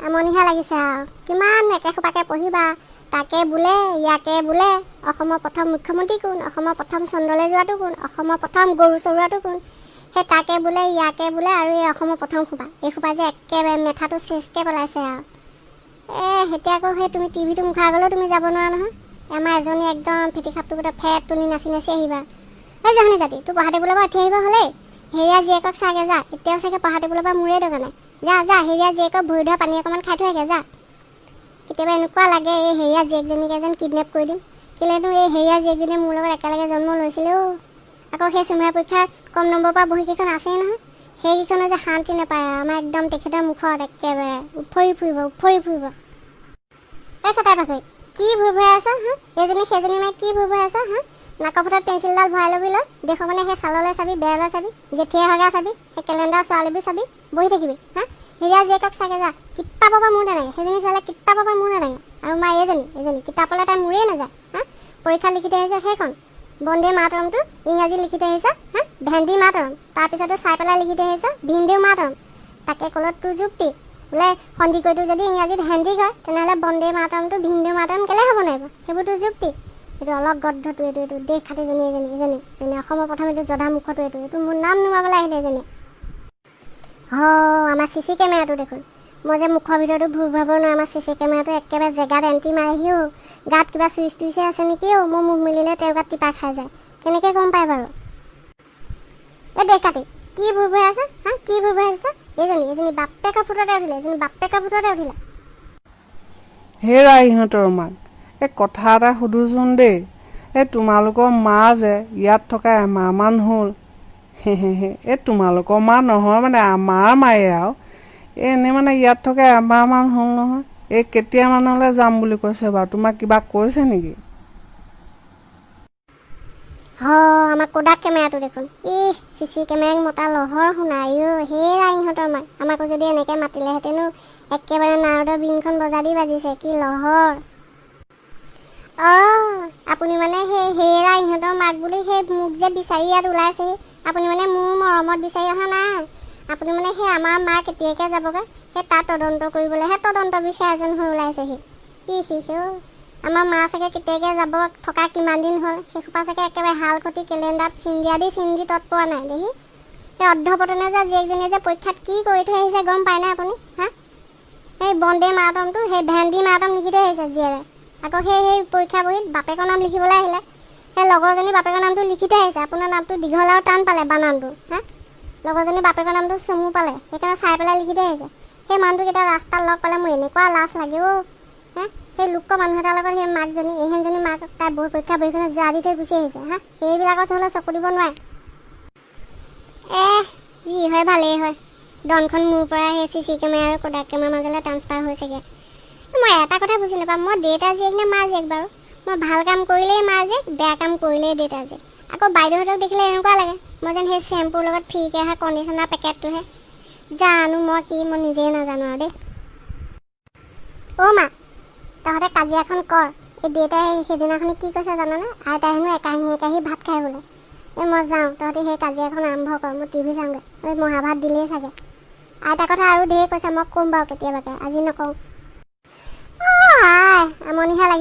আমনিহে লাগিছে আৰু। কিমান একে সোপাকে পঢ়িবা? তাকে বোলে, ইয়াকে বোলে, অসমৰ প্ৰথম মুখ্যমন্ত্ৰী কোন, অসমৰ প্ৰথম চন্দ্ৰলৈ যোৱাটো কোন, অসমৰ প্ৰথম গৰু চৰোৱাটো কোন, সেই তাকে বোলে, ইয়াকে বোলে আৰু এই অসমৰ প্ৰথম সোপা, এই সোপা যে একেবাৰে মেথাটো চেচকৈ পেলাইছে আৰু। এতিয়া আকৌ সেই তুমি টিভিটো মুখৰ আগলৈও তুমি যাব নোৱাৰা নহয়। আমাৰ এজনী একদম ফেটি খাপটো গোটেই ফেট তুলি নাচি নাচি আহিবা। এই জহনী জাতি, তোৰ পঢ়া টেবুলৰ পৰা উঠি আহিব হ'লেই। হেৰিয়া জীয়েকক চাগে যা, এতিয়াও চাগে পঢ়া টেবুলৰ পৰা মূৰেই দগা নাই। যা যা, হেৰিয়া জীয়েকক ভৰি ধোৱা পানী অকণমান খাই থৈ আহগে যা। কেতিয়াবা এনেকুৱা লাগে, এই হেৰিয়া জীয়েকজনীকে যেন কিডনেপ কৰি দিম। কেলেনো এই হেৰিয়া জীয়েকজনীয়ে মোৰ লগত একেলগে জন্ম লৈছিলে অ'। আকৌ সেই ছমহীয়া পৰীক্ষাত কম নম্বৰ পোৱা বহীকেইখন আছেই নহয়, সেইকেইখনে যে শান্তি নাপায় আৰু। আমাৰ একদম তেখেতৰ মুখত একেবাৰে উফৰি ফুৰিব, উফৰি ফুৰিব। এই চতাই পাখৰি, কি ভুৰ ভুৰাই আছ হা? এইজনী সেইজনী মাই কি ভুৰ ভুৰাই আছ হা? নাকৰ ফুটাত পেঞ্চিলডাল ভৰাই ল'বি লৈ দেখো। মানে সেই ছাললৈ চাবি, বেৰলৈ চাবি, জেঠীয়ে হগা চাবি, সেই কেলেণ্ডাৰ ছোৱালীবি চাবি, বহি থাকিবি হা? হেৰিয়া জীয়েকক চাগে যা, কিতাপৰ পৰা মূৰ নাদাঙে। সেইজনী ছোৱালীয়ে কিতাপৰ পৰা মূৰ নাদাঙে। আৰু মা এইজনী এইজনী কিতাপলৈ তাই মূৰেই নাযায় হা? পৰীক্ষাত লিখি থৈ আহিছে সেইখন বন্দে মাতৰমটো ইংৰাজী লিখি থৈ আহিছে হা, ভেন্দি মাতৰম। তাৰপিছতো চাই পেলাই লিখি থৈ আহিছে ভিন্দেও মাতৰম। তাকে ক'লত তোৰ যুক্তি বোলে সন্দিকৈটো যদি ইংৰাজীত হেন্দি কয়, তেনেহ'লে বন্দে মাতৰমটো ভিন্দেও মাতৰম কেলৈ হ'ব নোৱাৰিব? সেইবোৰ তোৰ যুক্তি। এইটো অলপ গদ্ধটো, এইটো দেশ খাটিজনী, এজনী এজনী এজনী অসমৰ প্ৰথম এইটো জধা মুখটো, এইটো মোৰ নাম নুমাবলৈ আহিলে এজনী। হ, আমাৰ চি চি কেমেৰাটো দেখোন, মই যে মুখৰ ভিতৰতো ভুৰ ভৰাব নোৱাৰোঁ। আমাৰ চি চি কেমেৰাটো একেবাৰে জেগাত এণ্ট্ৰি মাৰেহি অ'। গাত কিবা চুইচ টুইচে আছে নেকি অ'? মোৰ মুখ মেলিলে তেওঁৰ গাত টিপা খাই যায়। কেনেকৈ গম পায় বাৰু? এই দেশ কাটি, কি ভুৰ ভুৰাই আছ হা? কি ভুৰ ভুৰাই আছ? এইজনী এইজনী বাপেকৰ ফুটতে উঠিলে, এজনী বাপেকৰ ফুটতে উঠিলে। হেৰা ইহঁতৰ মাক, এই কথা এটা সুধোচোন দেই। এই তোমালোকৰ মা যে ইয়াত থকা এমাহমান হ'ল, এই তোমালোকৰ মা নহয় মানে আমাৰ মায়ে আৰু, এই এনেই মানে ইয়াত থকা এমাহমান হ'ল নহয়, এই কেতিয়া মানলৈ যাম বুলি কৈছে বাৰু? তোমাক কিবা কৈছে নেকি? হ, আমাৰ কোডাক কেমেৰাটো দেখোন। ইহ, চি চি কেমেৰাক মতা লহৰ শুনা। আইঅ, হেৰা ইহঁতৰ মাক, আমাকো যদি এনেকৈ মাতিলেহেঁতেনো। একেবাৰে নাৰদৰ বীণখন বজা দি বাজিছে, কি লহৰ। অঁ, আপুনি মানে সেই হেৰা ইহঁতৰ মাক বুলি সেই মোক যে বিচাৰি ইয়াত ওলাইছেহি, আপুনি মানে মোৰ মৰমত বিচাৰি অহা নাই। আপুনি মানে সেই আমাৰ মা কেতিয়াকৈ যাবগৈ সেই তাত তদন্ত কৰিবলৈহে তদন্ত বিষয়া এজন হৈ ওলাইছেহি। ই সি অ', আমাৰ মা চাগে কেতিয়াকৈ যাব, থকা কিমান দিন হ'ল, সেইসোপা চাগে একেবাৰে হাল খতি কেলেণ্ডাৰত চিন দিয়া দি চিন দি তত পোৱা নাই দেহি। সেই অৰ্ধপতনে যে জীয়েকজনীয়ে যে পৰীক্ষাত কি কৰি থৈ আহিছে গম পায়নে আপুনি হা? সেই বন্দে মাতৰমটো সেই ভেন্দি মাতৰম লিখি থৈ আহিছে জীয়েৰে। আকৌ সেই সেই পৰীক্ষা বহীত বাপেকৰ নাম লিখিবলৈ আহিলে, সেই লগৰজনী বাপেকৰ নামটো লিখি থৈ আহিছে। আপোনাৰ নামটো দীঘল আৰু টান পালে বানানটো হা? লগৰজনী বাপেকৰ নামটো চমু পালে, সেইকাৰণে চাই পেলাই লিখি থৈ আহিছে। সেই মানুহটোক এতিয়া ৰাস্তাত লগ পালে মোৰ এনেকুৱা লাজ লাগে অ' হা। সেই লোক মানুহ এটাৰ লগত সেই মাকজনী, এইহেনজনী মাক, তাই বহি পৰীক্ষা বহীখনে যোৱা দি থৈ গুচি আহিছে হা। সেইবিলাকত হ'লে চকু দিব নোৱাৰে। যি হয় ভালেই হয়। দনখন মোৰ পৰা সেই চি চি কেমেৰা আৰু কোডাক কেমেৰাৰ মাজলৈ ট্ৰান্সফাৰ হৈছেগৈ। মই এটা কথা বুজি নাপাওঁ, মই দেউতা জীয়েক নে মা জীয়েক বাৰু? মই ভাল কাম কৰিলেই মা জীয়েক, বেয়া কাম কৰিলেই দেউতা জীয়েক। আকৌ বাইদেউহঁতক দেখিলে এনেকুৱা লাগে মই যেন সেই চেম্পুৰ লগত ফ্ৰীকৈ অহা কণ্ডিচনাৰ পেকেটটোহে। জানো মই কি, মই নিজেই নাজানো আৰু দেই। অ' মা, তহঁতে কাজিয়াখন কৰ। এই দেউতাই সেইদিনাখনি কি কৈছে জানানে? আইতাই হেনো একাহী একাহী ভাত খাই বোলে। এই মই যাওঁ, তহঁতি সেই কাজিয়াখন আৰম্ভ কৰ, মই টিভি চাওঁগৈ। এই মহাভাৰত দিলেই চাগে। আইতাৰ কথা আৰু ঢেৰ কৈছে, মই ক'ম বাৰু কেতিয়াবাকে, আজি নকওঁ। অ' আই, আমনিহে লাগি